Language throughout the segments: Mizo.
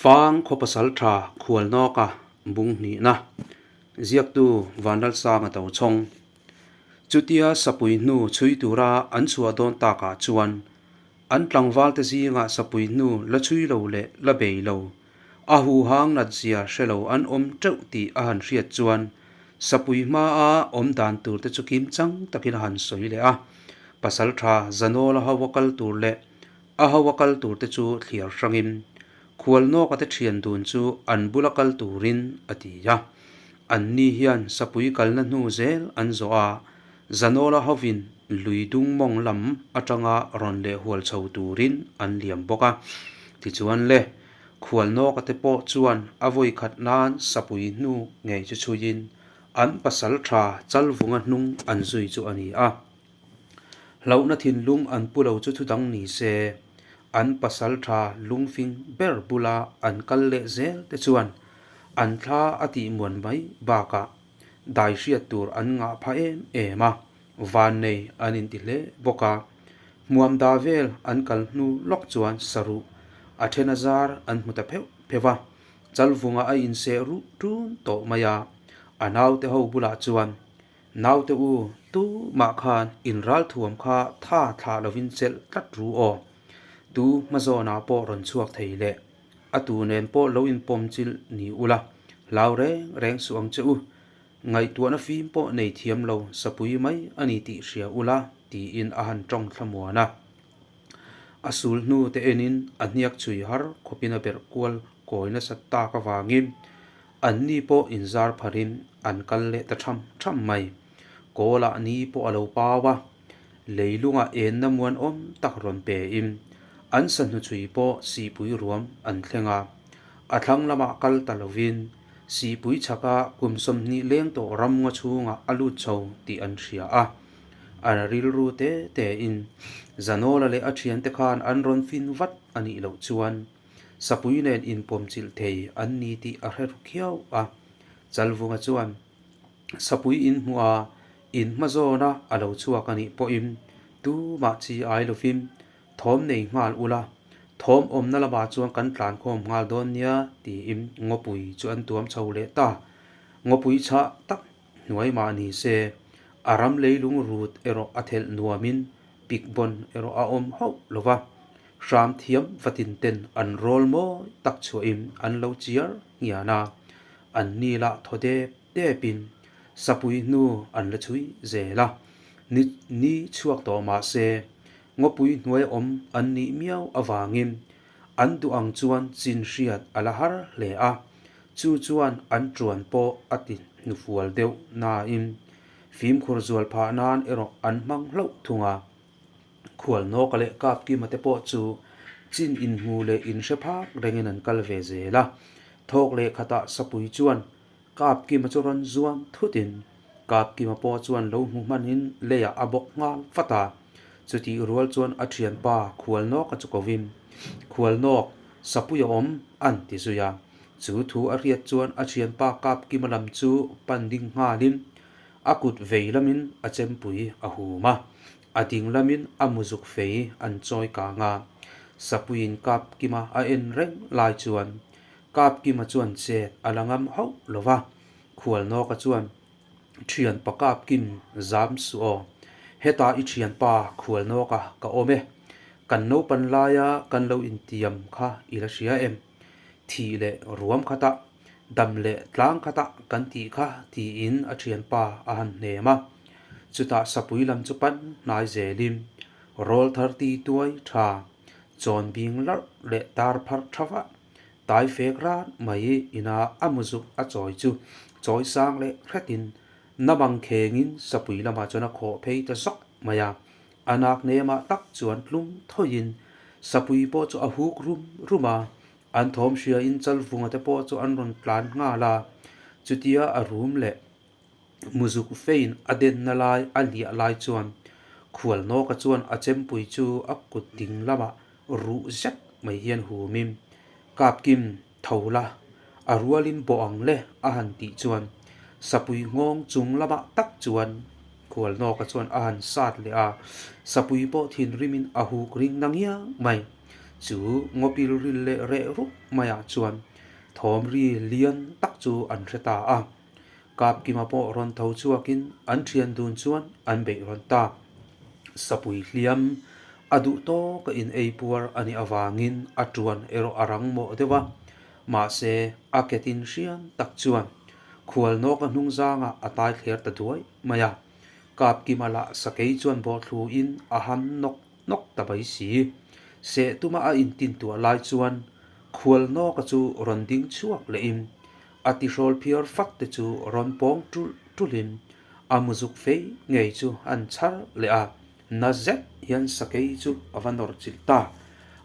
Fang khaw pasaltha Khualnawka bung hnihna ziaktu Vanlalsanga Tochhawng. Chutia sapui hnu chhui tura an chhuah dawn takah chuan an tlangvalte zingah sapui hnu la chhui lo leh la bei lo, a huhang natzia hre lo an awm teuh tih a han hriat chuan sapui hmaa awm dan turte chu kimchang takin a han sawi leh a. Pasaltha Zanawla ho a kal tur leh A ho a kal tur te chu thliar hrangin Khualnawka te thian dun chu an bula kal turin a ti a. An ni hian sapui kalna hnu zel an zawh a, Zanawla hovin lui dung mawng lam atanga rawn leh hual chho turin an liam bawk a. Tichuan le, Khualnawka te pawh chuan a vawi khat nan sapui hnu ngei chu chhuiin an pasal tha Chalvunga hnung an zui chu a ni a. Hlauhna thinlung an pu lo chu thudang ni se, an pasal tha lungfing ber bula an kal leh zel te chuan an thla a tih muan mai bakah dai hriat tur an ngah phah em em a, vannei an inti hle bawk a. Hmuam da vel an kal hnu lawk chuan saruh a then a zar an hmu ta pheuh pheuh a, Chalvunga a inseh ruh tun tawh mai a, a naute ho bulah chuan Naute u, tu mah khan in ralthuam kha tha thlah lovin chelh tlat ru aw. Tu hmazawnah pawh rawn chhuak thei le. A tu nen pawh lo inpawm chilh ni ula, hlau reng reng suh ang che u. Ngaihtuahna fim pawh nei thiam lo sapui mai a ni tih hria ula, tiin a han tawng thlamuan a. A sul hnu te enin a hniak chhui har khawpin a berh kual kawi nasa tak avangin Anni pawh inzar pharin an kal leh ta tham tham mai. Kawlah ni pawh a lo pau a, leilungah enna muan awm tak rawn pein an sahnu chhui pawh sihpui ruam an thleng a. A thlang lamah kal ta lovin sihpui chhaka kum 20 leng tawh ramngaw chhungah a lut chho tih an hria a. An rilru te tein Zanawla leh a thiante khan an rawn fin vat a nih loh chuan Sapui nen inpawmchilh thei an ni tih a hre ru khiau a. Chalvunga chuan Sapui inhmuh a, in hmazawna a lo chhuak a nih pawhin tumah chi ai lovin thawm nei nghal ula, thawm awmna lamah chuan kan tlankhawm nghal dawn nia tiin ngawpui chu an tuam chho leh ta. Ngawpui chhah tak hnuai mah ni se, a ram leilung rut erawh a thelh nuamin pikbawn erawh a awm hauh lo va. Hram thiam vatin ten an rawl mawi tak chhuahin an lo chiar ngian a, an ni lah thaw dep depin sapui hnu an la chhui zel a. Ni ni chhuak tawh mah se, ngawpui hnuai awm an nih miau avangin an duh ang chuan chin hriat a la har hle a, chu chuan an tuan pawh a ti hnufual deuh nain fimkhur zual phah nan erawh an hmang hlauh thung a. Khualnawka leh Kapkima te pawh chu chin inhmu leh inhre phak rengin an kal ve zel a. Thawk leh khatah Sapui chuan Kapkima chu rawn zuam thutin Kapkima pawh chuan lo hmu hmanin leiah a bawk nghal vat a. Chutih rual chuan a thianpa Khualnawka chu kovin, Khualnawk, Sapui a awm, an ti zui a. Chu thu a hriat chuan a thianpa Kapkima lam chu pan ding nghalin a kut vei lamin a chempui a hum a. A ding lamin a muzuk fei an chawi kang a, Sapuiin Kapkima a en reng lai chuan Kapkima chuan chet a la ngam hauh lo va, Khualnawka chuan, Thianpa Kapkim zam suh aw, hetah i thianpa Khualnawka ka awm e, kan naupan laia kan lo intiam kha i la hria em? Thih leh ruam khatah, dam leh tlang khatah kan tih kha tiin a thianpa a han hnem a. Chutah sapui lam chu pan hnai zelin rawl thar ti tuai tha, chawn bing larh leh tar pharh tha vah, tai fek ran mai ina a muzuk a chawi chu chawi sang leh hretin namang khengin sapui lamah chuan a khawh phei ta zawk mai a. A nak nemah tak chuan tlum thawiin sapui pawh chu a huk rum rum a, an thawm hriain chalvunga te pawh chu an rawn tlan nghal a, chutia a rum leh muzuk fein a denna lai a liah lai chuan Khualnawka chuan a chempui chu a kut ding lamah ruh zet mai hian humin Kapkim tho la, a rualin bawh ang le a han tih chuan Sapui nghawng chung lamah tak chuan Khualnawka chuan a han sat leh a, Sapui pawh thinrimin a huk ring na ngiang mai. Chu ngawpil ril leh reh rup maiah chuan thawm ri lian tak chu an hre ta a. Kapkima pawh rawn tho chhuakin an thian dun chuan an beih rawn ta. Sapui hliam a duh tawka in ei puar a nih avangin a tuan erawh a rang mawh deuh a, mahse a ketin hriam tak chuan khual nawka hnung zangah a tai thler ta duai mai a. Kapkima lah sakei chuan bawhthluin a han nawk nawk ta mai si. Seh tuma a intintuah lai chuan khual nawka chu rawn ding chhuak lehin a tihrawl phiar fak te chu rawn pawng ṭulh ṭulhin a muzuk fei ngei chu an chhar leh a, na zet hian sakei chu a va nawr chilh ta.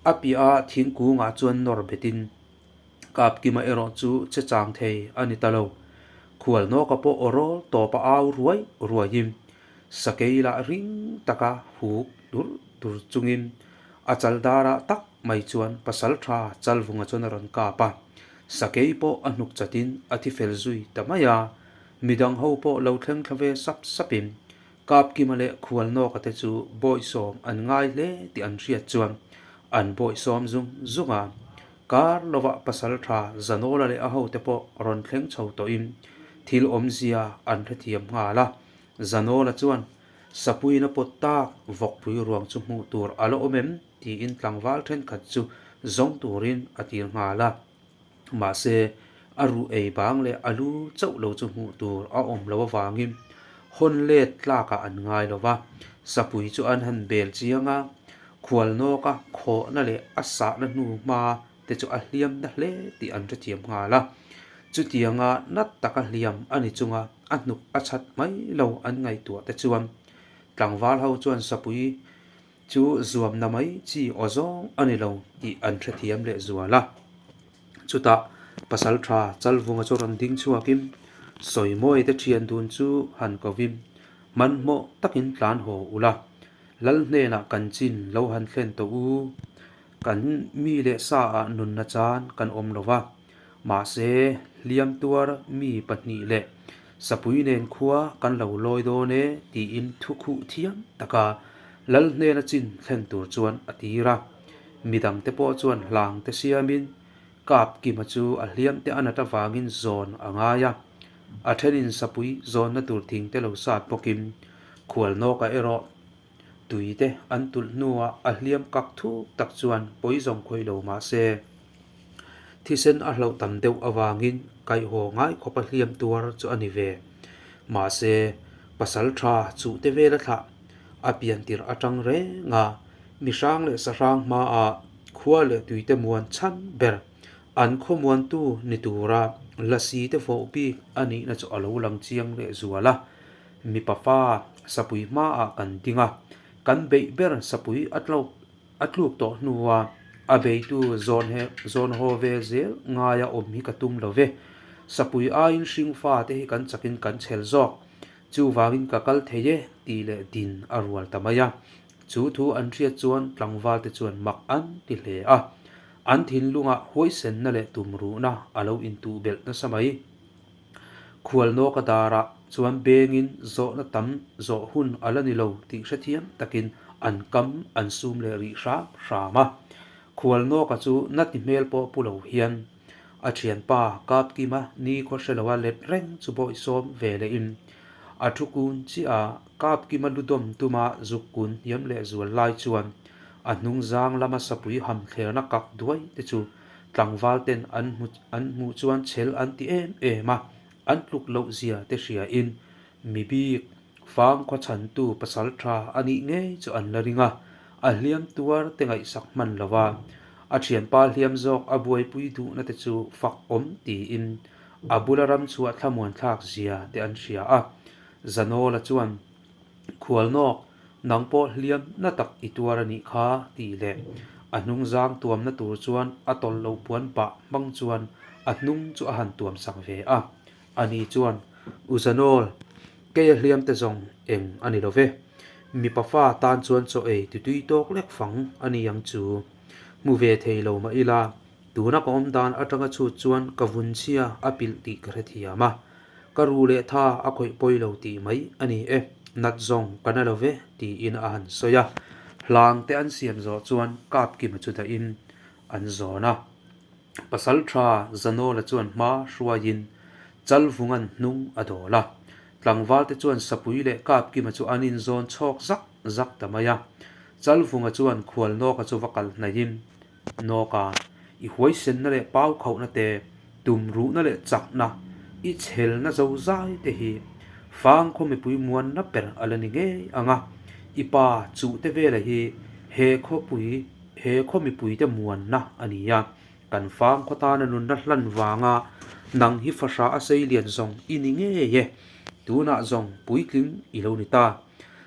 A piah a thingkungah chuan nawr betin Kapkima erawh chu che chang thei a ni ta lo. Khual nawka pawh aw rawl tawp a au ruai ruaiin sakei lah ring taka huk dur dur chungin a chal darah tak mai chuan pasaltha Chalvunga chuan a rawn kap a. Sakei pawh a hnuk chatin a thi fel zui ta mai a, midang ho pawh lo thleng thla ve sap sapin Kapkima leh Khualnawka te chu bawihsawm an ngai hle tih an hriat chuan an bawihsawm zung zung a. Kar lovah pasaltha Zanawla leh a hote pawh rawn thleng chho tawhin thil awmzia an hrethiam nghal a. Zanawla chuan Sapuiin a pawt tak vawkpui ruang chu hmuh tur a la awm em? tiin tlangval thenkhat chu zawng turin a tir nghal a. Mahse, a ruh ei bang leh a lu chauh lo chu hmuh tur a awm lo avangin hawn let tlakah an ngai lo va. Sapui chu an han bel chiang a, khual nawka khawhna leh a sahna hnu hma te chu a hliam na hle tih an hrethiam nghal a. Chutianga nat taka hliam a ni chunga a hnuk a chhat mai lo an ngaihtuah te chuan tlangval ho chuan sapui chu zuamna mai chi aw zawng a ni lo tih an hrethiam leh zual a. Chutah Pasaltha Chalvunga chu rawn ding chhuakin Sawimawi te thian dun chu han kovin hmanhmawh takin tlan haw ula, Lal hnenah kan chin lo han thlen tawh u, kan mi leh sa ah nunna chan kan awm lo va, mahse hliam tuar mi pahnih leh sapui nen khua kan lo lawi dawn e tiin thu khuh thiam taka Lal hnena chin thlen tur chuan a tir a. Midang te pawh chuan hlang te siamin Kapkima chu a hliam te a nat avangin zawn a ngai a, a thenin sapui zawnna tur thing te lo sat bawkin Khualnawka erawh tui te an tulh hnuah a hliam kak thuk tak chuan pawi zawng khawih lo mah se, thisen a hlauh tam deuh avangin kaihhaw ngai khawpa hliam tuar chu a ni ve. Mahse, pasal tha chuh te vel a thlah a pian tirh atang reng a, mihrang leh sahrang hmaah khua leh tui te muan chhan ber an khawmuantu ni tura lasi te fawh bik a nihna chu a lo lang chiang leh zual a. Mipa fa sapui hmaah kan ding a, kan beih ber sapui a tlawk a tluk tawh hnua a beitu zawn he zawn haw ve zel ngaia awm hi ka tum lo ve. Sapui aiin hring fate hi kan chakin kan chhel zawk. Chuvangin ka kal thei e tih leh din a rual ta mai a. Chu thu an hriat chuan tlangvalte chuan mak an ti hle a. An thinlungah huaisenna leh tumruhna a lo intuhbelh nasa mai. Khualnawka darah chuan bengin zawhna tam zawh hun a la ni lo tih hrethiam takin an kam an sum leh rih hram hram a. Khualnawka chu na ti hmel pawh pu lo hian a thianpa Kapkima nikhaw hre loa let reng chu bawihsawm ve lehin a thu kun chiah a, Kapkima lu dawm tuma zuk kun hniam leh zual lai chuan a hnung zang lama sapui ham thlerna kak duai te chu Tlangval ten an hmu an hmuh chuan chhel an ti em em a, an tluk loh zia te hria in mi bik fang khaw chhantu pasal tha a nih ngei chu an la ring a, a hliam tuar te ngaihsak hman lo va, a thianpa hliam zawk a buaipui duhna te chu fak awm tiin a bula ram chhuah thlamuan thlak zia te an hria a, Zanawla chuan Khualnawk, nang pawh hliam na tak i tuar a nih kha, tih leh a hnung zang tuamna tur chuan a tawlh loh puan pah hmang chuan a hnung chu a han tuam sak ve a. Ani chuan, U Zanawl, kei a hliam te zawng eng a ni lo ve. Mipa fa tan chuan chaw ei titui tawk lek fang a ni ang chu. Hmu ve thei lo mah ila, tuna ka awm dan atanga chhut chuan ka vun chhia a pilh tih ka hrethiam a. Ka ru leh tha a khawih pawi lo tih mai a ni e, nat zawng ka na lo ve, tiin a han sawi a. Hlang te an siam zawh chuan Kapkima chu dahin. an zawn a. Pasalṭha Zanawla chuan hma hruaiin Chalvunga'n hnung a dawl a. Tlangvalte chuan Sapui leh Kapkima chu an inzawn chhawk zak zak ta mai a. Chalvunga chuan Khualnawka chu va kal hnaihin, Nawka, i huaisenna leh pau khauhna te, tumruhna leh chakna, i chhelna zo zai te hi Fang khaw mipui muanna ber a la ni ngei ang a, i pa chuhte vela hi he khawpui he khaw mipuite muanna a ni a, kan Fang khaw tana nunna hlan vanga nang hi fahrah a sei lian zawng i ni ngei e, tunah zawng puitling i lo ni ta.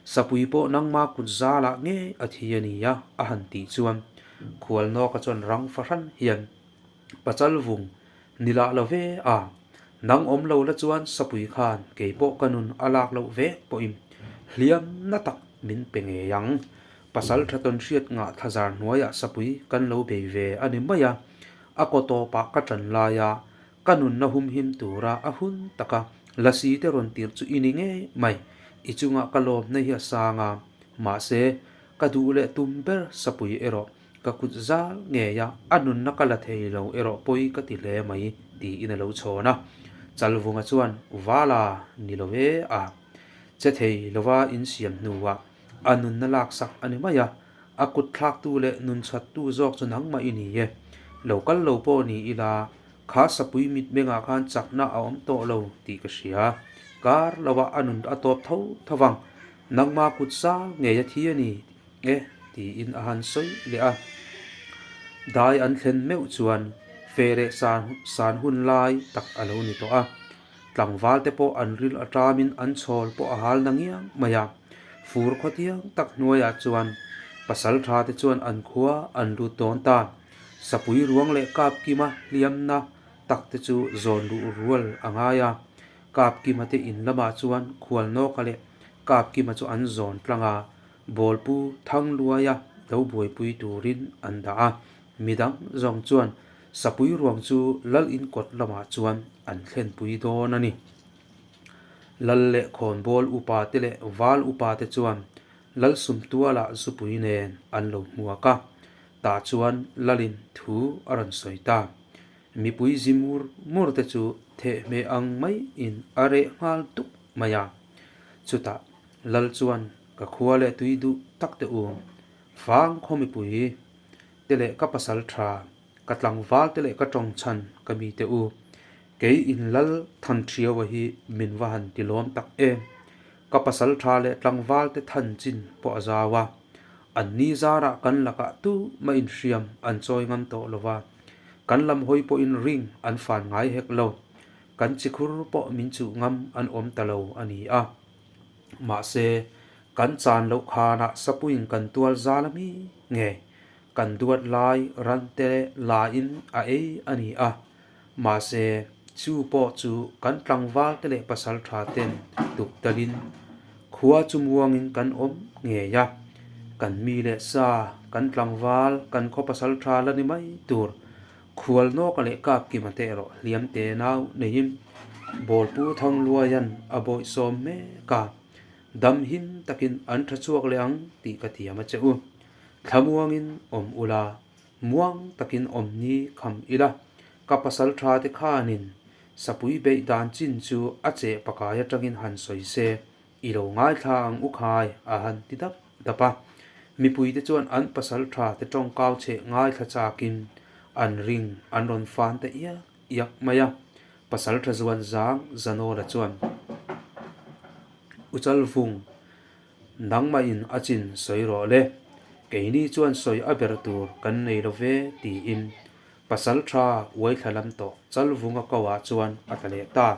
Sapui pawh nangma kut zalah ngei a thi a ni a, a han tih chuan Khualnawka chuan rang fahran hian Pachal vung ni lah lo ve a, nang awm lo la chuan Sapui khan kei pawh ka nun a lak loh vek pawhin hliam na tak min pe ngei ang. Pasal tha tawn hriat ngah thlazar hnuaiah Sapui kan lo bei ve a ni mai a, a kaw tawpah ka ṭan laia Ka nunna humhim tura a hun taka lasi te rawn tir chu i ni ngei mai, i chungah ka lawmna hi a sang a, mahse, ka duh leh tum ber sapui erawh ka kut zal ngei a, a nunna ka la thei lo erawh pawi ka ti hle mai, tiin a lo chhawn a. Chalvunga chuan, Vala, ni lo e a, che thei lova insiam hnuah a nunna laksak a ni mai a, A kut thlaktu leh nun chhattu zawk chu nangmah i ni e. Lo kal lo pawh ni ila, kha sapui mitmengah khan chakna a awm tawh lo tih ka hria. Kar lovah a nun a tawp tho tho vang. Nangmah kut zal ngei a thi a ni e tiin a han sawi leh a. Dai an thlen meuh chuan fe leh san hun lai tak a lo ni tawh a. Tlangval te pawh an ril a tamin an chhawl pawh a hal na ngiang mai a. Fur khawtiang tak hnuaiah chuan pasal tha te chuan an khua an lut dawn ta. Sapui ruang leh Kapkima hliamna tak te chu zawn luh rual a ngai a. Kapkima te in lamah chuan Khualnawka leh Kapkima chu an zawn tlang a, Bawlpu Thangluaia lo buaipui turin an dah a. Midang zawng chuan Sapui ruang chu Lal in kawt lamah chuan an thlenpui dawn a ni. Lal leh khawnbawl upa te leh val upa te chuan Lal Sumtuala zupui nen an lo hmuak a, tah chuan Lalin thu a rawn sawi ta. Mipui zi mur mur te chu thehhmeh ang maiin a reh nghal tuk mai a. Chutah Lal chuan ka khua leh tui duh tak te u, fang khaw mipui te leh ka pasal tha, ka tlangval te leh ka tawngchhan ka mi te u, Kei in Lal Thanṭhiaua hi min va han ti lawm tak em? Ka pasal tha leh tlangval te than chin pawh a zau a, an ni zarah kan lakah tu mah inhriam an chawi ngam tawh lo va, kan lam hawi pawhin ring an fan ngai hek lo, kan chikhur pawh min chuh ngam an awm ta lo a ni a. Mahse, kan chan loh khanah sapuiin kan tual zal a mi nge? Kan duat lai rante lain a ei a ni a. Mahse, chu pawh chu kan tlangval te leh pasal tha ten tuk talin khua chu muangin kan awm ngei a. Kan mi leh sa, kan tlangval, kan khaw pasal tha la ni mai tur Khualnawka leh Kapkima te erawh hliam te nau neiin Bawlpu Thangluaia'n a bawihsawm mek a, dam him takin an tha chhuak leh ang tih ka tiam a che u. Thlamuangin awm ula, muang takin awm ni kham ila, ka pasal tha te khanin sapui beih dan chin chu a cheh pakai atangin han sawi se, i lo ngaithla ang u khai a han ti dap dap a. Mipui te chuan an pasal tha te tawngkau cheh ngaithla chakin an ring an rawn fan ta iak iak mai a. Pasal tha zuan zang Zanawla chuan U Chalvung, Nangmahin a chin sawi rawh le, keini chuan sawi a ber tur kan nei lo ve tiin pasal tha uaithla lam tawh Chalvunga ko ah chuan a tla leh ta.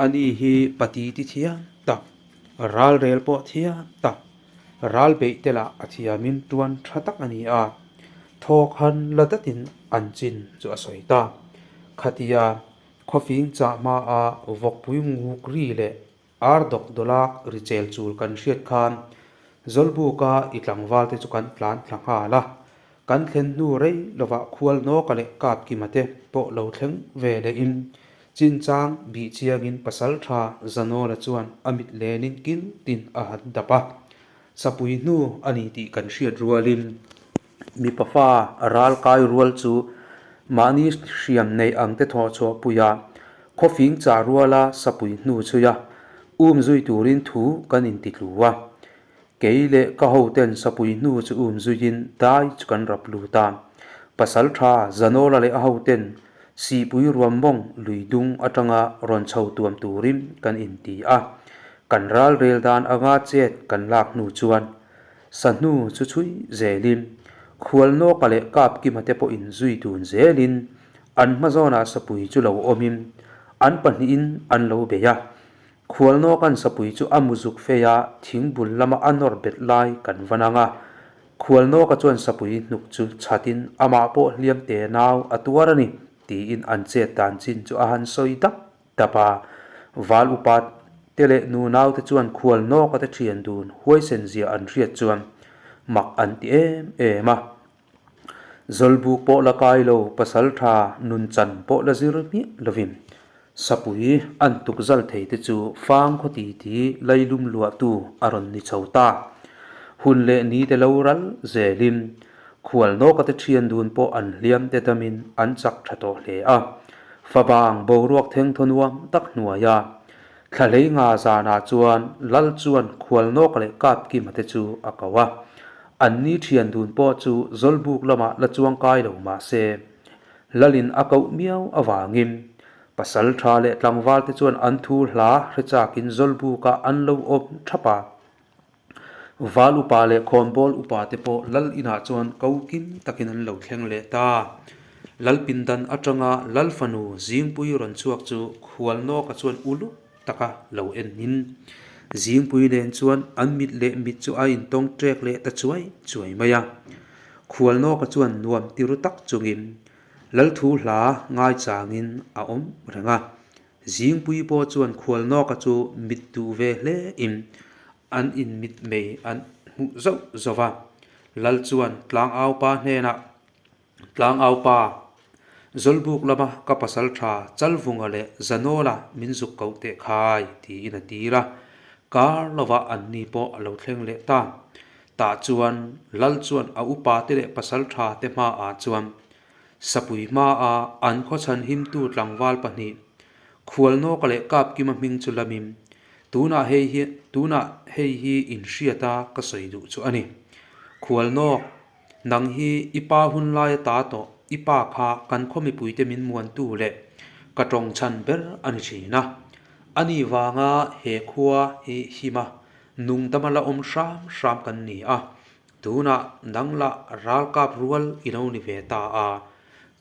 Ani hi pati ti thiam tak, ral rel pawh thiam tak, ral beih te lah a thiamin tuan tha tak a ni a, thawk han la datin an chin chu a sawi ta. Khatia khawfing chah hmaa vawkpui nguk ri leh Ar dawk dawlak ri chel chul kan hriat khan Zawlbuka i tlangval te chu kan tlan thla nghal a, kan thlen hnu rei lovah khual nawka leh Kapkima te pawh lo thleng ve lehin chinchang bih chiangin Pasaltha Zanawla chuan a mit lenin kil tin a han dap a, sapui hnu a ni tih kan hriat rualin. Mipa fa ral kai rual chu mahni hriam nei ang te thawh chhuah pui a, khawfing chah ruala sapui hnu chhui a, um zui turin thu kan inti tlu a. Kei leh ka hoten sapui hnu chu um zuiin dai chu kan rap lut a. Pasal tha Zanawla leh a hoten sihpui ruam mawng lui dung atanga rawn chho tuam turin kan inti a. Kan ral rel dan anga chet kan lak hnu chuan Sahnu chu chhui zelin, Khualnawka leh Kapkima te pawhin zui dun zelin an hma zawnah sapui chu lo awmin an pahnihin an lo bei a. Khualnawka'n sapui chu a muzuk fei a, thingbul lama a nawr bet lai kan va nang a. Khualnawka chuan sapui hnuk chu chhatin amah pawh hliam te nau a tuar a ni tiin an chet dan chin chu a han sawi dap dap a, val upa te leh nunau te chuan khual nawka te thian dun huaisen zia an hriat chuan mak an ti em em a. Zawlbuk pawh la kai lo, pasal tha nun chan pawh la zir hmiah lovin sapui an tuk zal thei te chu fang khaw ti ti lailum luahtu a rawn ni chho ta. Hun leh ni te lo ral zelin khual nawka te thian dun pawh an hliam te damin an chak tha tawh hle a. Favang boruak thengthaw nuam tak hnuaia thlahlei nga zanah chuan Lal chuan khualnawk leh Kapkima te chu a ko a. Anni thian dun pawh chu Zawlbuk lamah la chuang kai lo mah se, Lalin a koh miau avangin pasal tha leh tlangval te chuan an thu hla hre chakin Zawlbukah an lo awm thap a. Val upa leh khawnbawl upa te pawh lal inah chuan ko kim takin an lo thleng leh ta. Lal pindan atanga lal fanu Zingpui rawn chhuak chu Khualnawka chuan uluk taka lo en in Zingpui nen chuan an mit leh mit chu a intawng ṭek leh ta chuai chuai mai a. Khualnawka chuan nuam tiru tak chungin lal thu hla ngaichangin a awm reng a. Zingpui pawh chuan Khualnawka chu mit duh ve hle in an in mit mei an hmuh zauh zauh a. Lal chuan Tlangaupa hnenah, Tlangaupa, Zawlbuk lama ka pasal tha Chalvunga leh Zanawla min zuk koh teh khai, tiin a tir a. Kar lovah an ni pawh a lo thleng leh ta. Tah chuan Lal chuan a upa te leh pasal tha te hmaah chuan Sapui hmaa an khawchhan himtu tlangval pahnih, Khualnawka leh Kapkima hming chu lamin, tunah hei hi tunah hei hi inhriata ka sawi duh chu a ni. Khualnawk, nang hi i pa hun laia ta tawh i pa kha kan khaw mipuite min muantu leh ka tawng chhan ber a ni thin a. Ani vanga he khua hi hima nungdama la awm hram hram kan ni a. Tunah nang lah ralkap rual i lo ni ve ta a,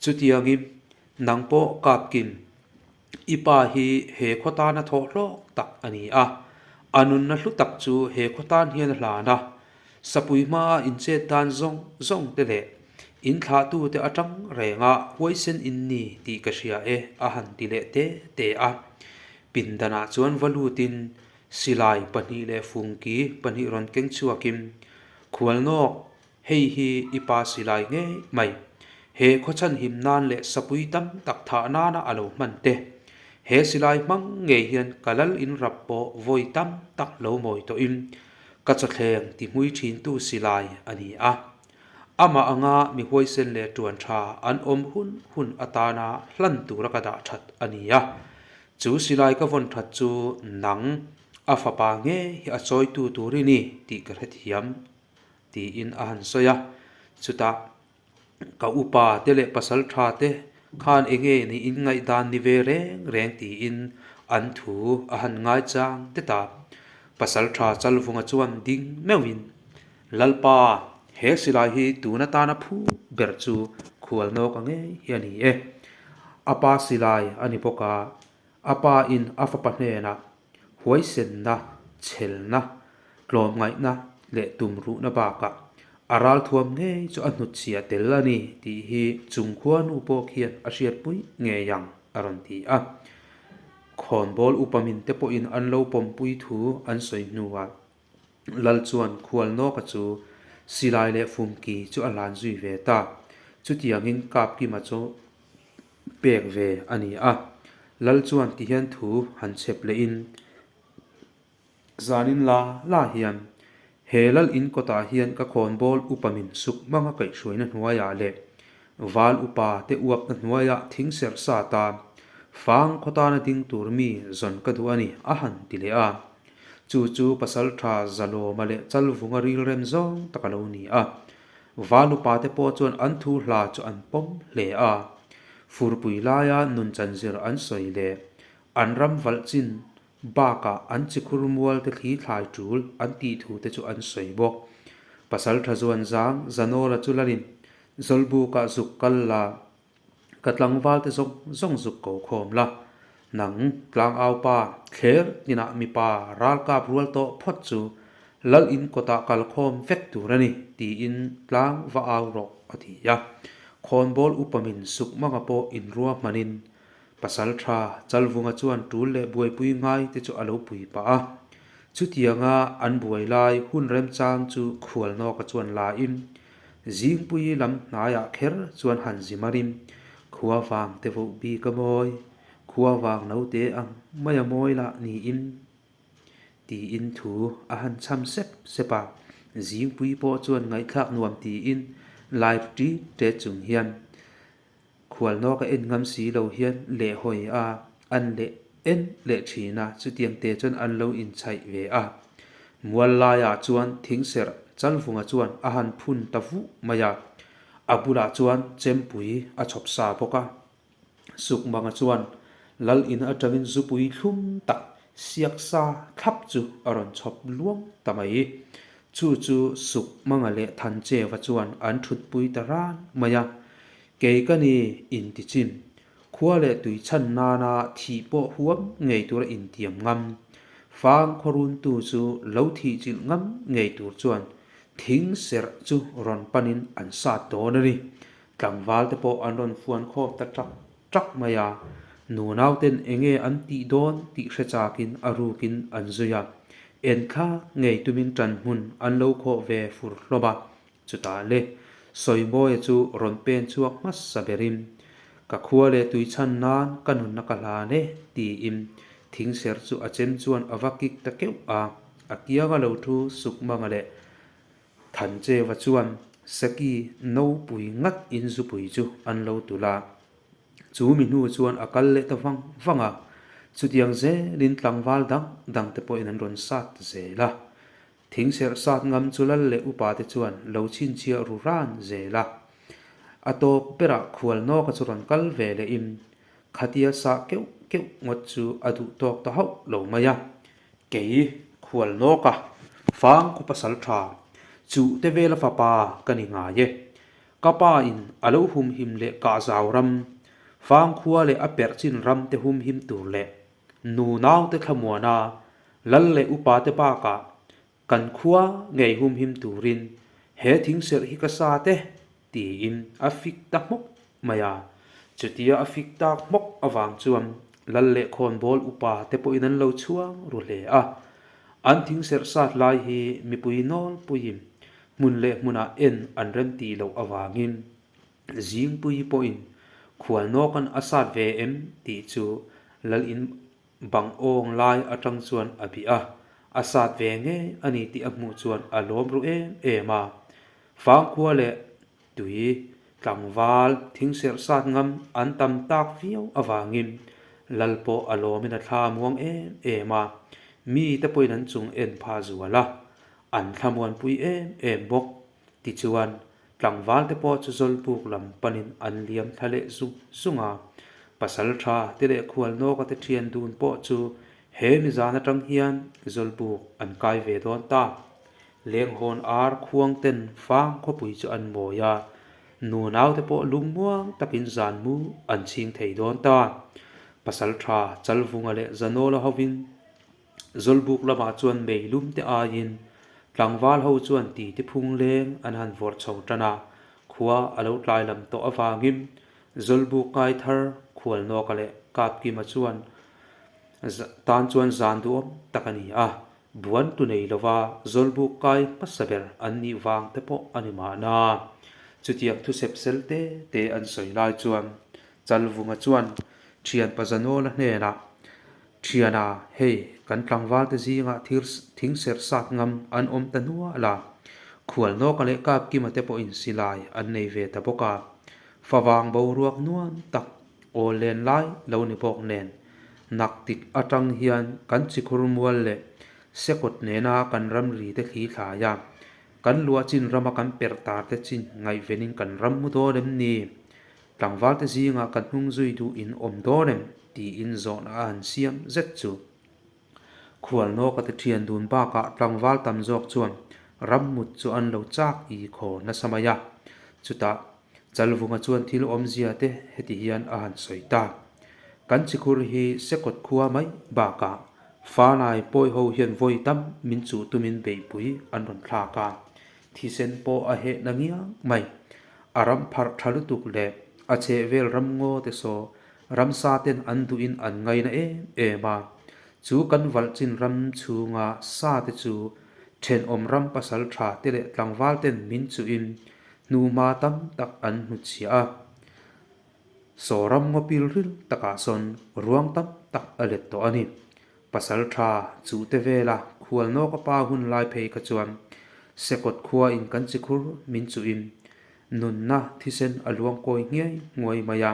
chutiangin nang pawh kapkin i pa hi he khaw tana thawh hlawk tak a ni a, a nunna hlu tak chu he khaw tan hian a hlan a, sapui hmaa inchet dan zawng zawng te leh in thlahtute atang renga huaisen in ni tih ka hria e a han ti leh te te a. Pindanah chuan va lutin Silai pahnih leh fungki pahnih rawn keng chhuakin, Khualnawk, hei hi i pa silai ngei mai. He khawchhan him nan leh sapui tam tak thah nana a lo hman te. He silai hmang ngei hian ka lal in rap pawh vawi tam tak lo mawi tawhin ka chawthleng ti hmui thintu silai a ni a. Amah anga mi huaisen leh tuan tha an awm hun hun atana hlan tura ka dah that a ni a. Chu silai ka vawn that chu nang a fapa nge hi a chawitu tur i ni tih ka hrethiam tiin a han sawi a. Chutah ka upa te leh pasal tha te khan enge ni in ngaihdan ni ve reng reng tiin an thu a han ngaichang tet a. Pasal tha Chalvunga chuan ding meuhin Lalpa, he silai hi tun atana phu ber chu khualnawk a ngei hi a ni e. A pa silai a ni bawk a, a pa in a fapa hnenah huaisenna, chhelna, tlawmngaihna leh tumruhna bakah a ralthuam ngei chu a hnutchhiah tel a ni tih hi chung khuanu pawh khian a hriatpui ngei ang a rawn ti a. Khawnbawl upa min te pawhin an lo pawmpui thu an sawi hnuah Lal chuan Khualnawka chu silai leh fumki chu a hlan zui ve ta. Chutiangin Kapkima chu pek ve a ni a. Lal chuan tihian thu han chhep lehin, Zanin la la hian He lal in kawtah hian ka khawnbawl upa min suk hmanga kaihhruaina hnuaiah leh val upa te uapna hnuaiah thing serh sat a, fang khaw tana ding tur mi zawn ka duh a ni, a han ti leh a. Chu chu pasaltha Zalawma leh Chalvunga rilrem zawng tak a lo ni a. Val upa te pawh chuan an thu hla chu an pawm hle a. Furpui laia nun chanzir an sawi leh an ram valh chin Bakah an chikhur mual te thli thlai tul an tih thu te chu an sawi bawk. Pasaltha zuan zang Zanawla chu lalin Zawlbukah zuk kal la, ka tlangval te zawng zawng zuk ko khawm la, nang tlangau pa thler tinah mipa ralkap rual tawh phawt chu lal in kawtah kal khawm vek tur a ni tiin tlang va au rawh a ti a. Khawnbawl upa min suk manga pawh inruahmanin Pasal tha Chalvunga chuan tul leh buaipui ngai te chu a lo pui pah a. Chutianga an buai lai hun remchang chu Khualnawka chuan la in, Zingpui lam hnaiah kher chuan han zi marin, Khua vang te voh bik a mawi, khua vang naute ang mai a mawi lah niin, tiin thu a han chham sep sep a. Zingpui pawh chuan ngaihthlak nuam tiin lai ṭi ṭet chung hian Khualnawk a en ngam si lo hian leh hawi a, an leh en leh thin a, chutiang te chuan an lo inchhaih ve a. Mual laiah chuan thingserh Chalvunga chuan a han phun ta vuh mai a, a bulah chuan chempui a chhawp sa bawk a. Sukmanga chuan lal in atangin zupui thlum tak siak sa thlap chu a rawn chhawp luang ta mai. Chu chu Sukmanga leh Thancheva chuan an thutpui ta ran mai a, Kei ka ni intichin, khua leh tui chhan nana thih pawh huam ngei tura intiam ngam, fang khawruntu chu lo thih chilh ngam ngei tur chuan thing serh chu rawn panin an sat dawn a ni. Tlangval te pawh an rawn fuan khawm ta ṭak ṭak mai a, nunauten enge an tih dawn tih hre chakin a rukin an zui a, enthlak ngei tumin ṭan hmun an lo khawh ve fur hlawm a, Chutah le, Sawimawia chu rawn pen chhuak hmasa berin, Ka khua leh tui chhan nan ka nunna ka hlan e, tiin thingser chu a chem chuan a va kik ta keuh a. A kianga lo thu Sukmanga leh Thancheva chuan Seki nopui ngat in zupui chu an lo tulh a. Chu mi hnu chuan a kal leh ta vang vang a, chutiang zelin tlangval dang dang te pawhin an rawn sat zel a. Thing serh sat ngam chu lal leh upa te chuan lo chhinchhiah ru ran zel a. A tawp berah khual nawka chu rawn kal ve leh in khatia sah keuh keuh ngawt chu a duh tawk ta hauh lo mai a. Kei khual nawka fang khaw pasal tha chuh te vela fapa ka ni ngai e. Ka pa in a lo humhim leh kah zau ram, fang khua leh a perh chin ram te humhim tur leh Nu naute thlamuana lal leh upate bakah kan khua ngei humhim turin he thingserh hi ka sat e tiin a fik ta hmawk mai a. Chutia a fik tak hmawk avang chuan lal leh khawnbawl upa te pawhin an lo chhuang ru hle a. An thingserh sat lai hi mipui nawlpuiin hmun leh hmunah en an remtih loh avangin Zingpui pawhin khual nawkan a sat ve em tih chu lal in bang awng lai atang chuan a bih a, a sat ve ngei a ni tih a hmuh chuan a lawm ru em em a. Fangkhua leh tui tlangval thingserh sat ngam an tam tak viau avangin lal pawh a lawmin a thla muang em em a, mite pawhin an chung en pha zual a, an thlamuanpui em em bawk. Tichuan, tlangval te pawh chu Zawlbuk lam panin an liam thla leh zung zung a. Pasal tha te leh khualnawka te thian dun pawh chu he mizan atang hian Zawlbuk an kai ve dawn ta. Lenghawn ar khuang ten fang khawpui chu an mawi a, nunau te pawh lungmuang takin zan mu an chhing thei dawn ta. Pasal tha Chalvunga leh Zanawla hovin Zawlbuk lamah chuan meilum te aiin tlangval ho chuan ti te phung leng an han vawrh chho tan a, khua a lo tlai lam tawh avangin Zawlbuk ngai thar Khualnawka leh Kapkima chuan tan chuan zan duhawm tak a ni a, buan tu nei lova Zawlbuk kai hmasa ber an nih vang te pawh a ni mahna. Chutiang thusep sel te te an sawi lai chuan Chalvunga chuan Thianpa Zanawla hnenah. Thiana, hei, kan tlangvalte zingah thir thing serh sat ngam an awm ta nual a. Khualnawka leh Kapkima te pawhin silai an nei ve ta bawk a. Favang boruak nuam tak aw len lai lo ni bawk nen, naktik atang hian kan chikhur mual leh sekawt nena kan ramri te thli thlai a, kan luah chin rama kan perh tar te chin ngaihvenin kan ram mu dawn em ni? Tlangvalte zingah kan hnung zui duh in awm dawn em? tiin zawhna a han siam zet chu. Khualnawka te thian dun bakah tlangval tam zawk chuan rammut chu an lo chak i khaw nasa mai a. Chutah Chalvunga chuan thil awmzia te heti hian a han sawi ta. Kan chikhur hi Sekawt khua mai bakah Fanai pawi ho hian vawi tam min chuh tumin beihpui an rawn thlak a, thisen pawh a heh na ngiang mai. A ram pharh tha lutuk leh a chhehvel ramngaw te saw ramsa ten an duhin an ngaina em em a. Chu kan valh chin ram chhunga sa te chu thenawm ram pasal tha te leh tlangval ten min chuhin hnuhma tam tak an hnutchhiah a. Saw ramngaw pilril takah sawn ruang tam tak a let tawh a ni. Pasal tha chu te vela khual nawk a pa hun lai phei kha chuan Sekawt khua in kan chikhur min chuhin nunna thisen a luang kawi nghiai nguai mai a.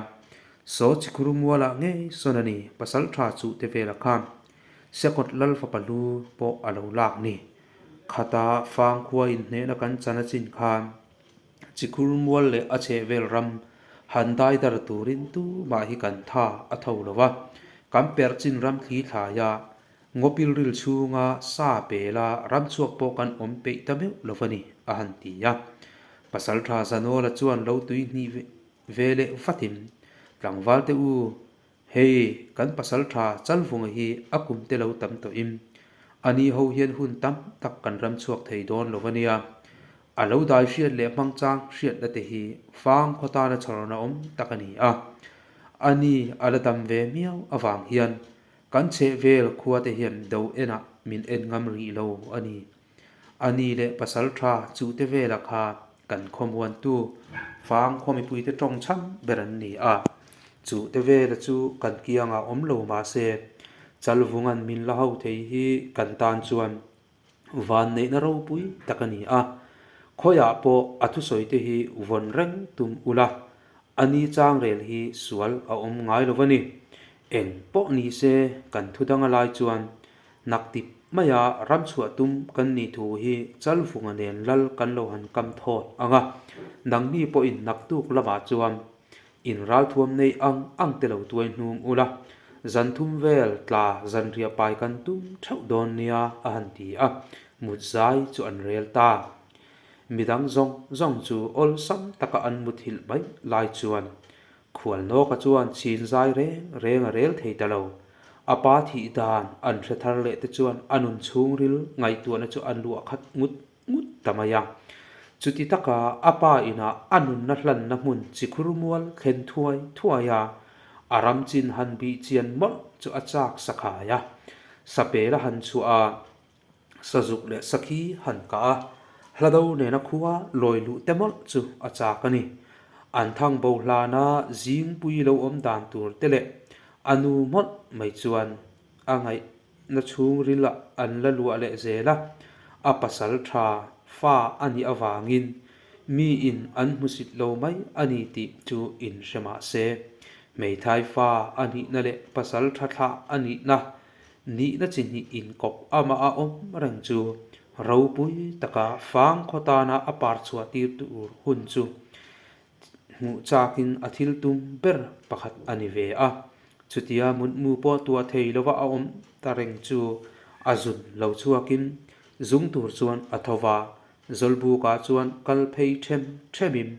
Saw chikhur mualah ngei sawn a ni pasal tha chu te vela khan Sekawt lal fapa lu pawh a lo lak ni. Khata fang khua in hnehna kan chan a chin khan Chikhur mual leh a chhehvel ram han dai dar turin tumah hi kan tha a tho lo va, kan perh chin ram thli thlaia ngawpilril chhunga sa pela ram chhuak pawh kan awm peih ta meuh lo va ni, a han ti a. Pasaltha Zanawla chuan lo tui hnih ve leh vatin, Tlangvalte u, Hei, kan pasal tha Chalvunga hi a kum te lo tam tawhin a ni ho hian hun tam tak kan ram chhuak thei dawn lo a nia. A lo dai hriat leh hmangchang hriatna te hi fang khaw tana chhawrna awm tak a ni a. A ni a la dam ve miau avang hian kan chhehvel khua te hian do enah min en ngam rih lo a ni. A ni leh pasal tha chuhte vela kha kan khawmuantu fang khaw mipuite tawng chhan ber an ni a. Chuhte vela chu kan kiangah awm lo mahse Chalvunga'n min la ho thei hi kan tan chuan vanneihna ropui tak a ni a. Khawiah pawh a thusawite hi vawn reng tum ula, a ni changrel hi sual a awm ngai lo va ni. Eng pawh ni se kan thu danga lai chuan Naktip maia ramchhuah tum kan nih thu hi Chalvunga nen lal kan lo han kam thawt ang a, nangni pawhin naktuk lamah chuan in ralthuam nei ang ang te lo tuai hnum ula, zan thum vel tla zanriah pai kan tum theuh dawn nia a han ti a, mut zai chu an rel ta. Midang zawng zawng chu awlsam taka an muthilh mai lai chuan Khualnawka chuan chin zai reng reng a rel thei ta lo. A pa thih dan an hre thar leh te chuan a nun chhungril ngaihtuahna chu a luah khat ngut ngut ta mai a. Chuti taka a pa inah a nunna hlanna hmun chikhur mual thlen thuai thuai a, a ram chin han bih chian mawlh chu a chak sakhai a. Sapel a han chhuah a. Sazuk leh sakhi han kah a, hlado nena khua lawi luh te mawlh chu a chak a ni. An thang bo hlana zingpui lo awm dan tur te leh a nu mawlh mai chuan a ngaihna chhungrilah an la luah leh zel a, a pasal tha fa a nih avangin miin an hmusit lo mai a ni tih chu inhre mah se, hmeithai fa a nihna leh pasal tha thlah a nihna Nihna chi hnih inkawp amah a awm reng chu ropui taka fang khaw tana a par chhuah tir tur hun chu hmuh chakin a thil tum ber pakhat a ni ve a. Chutia mutmu pawh tuah thei lova a awm ta reng chu a zun lo chhuakin zung tur chuan a tho va, Zawlbukah chuan kal phei them themin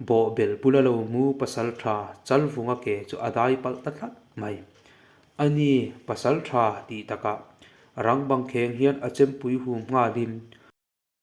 bawhbel bula lo mu pasal tha Chalvunga ke chu a dai palh ta tlat mai. A ni, pasal tha tih takah rang bang kheng hian a chempui hum nghalin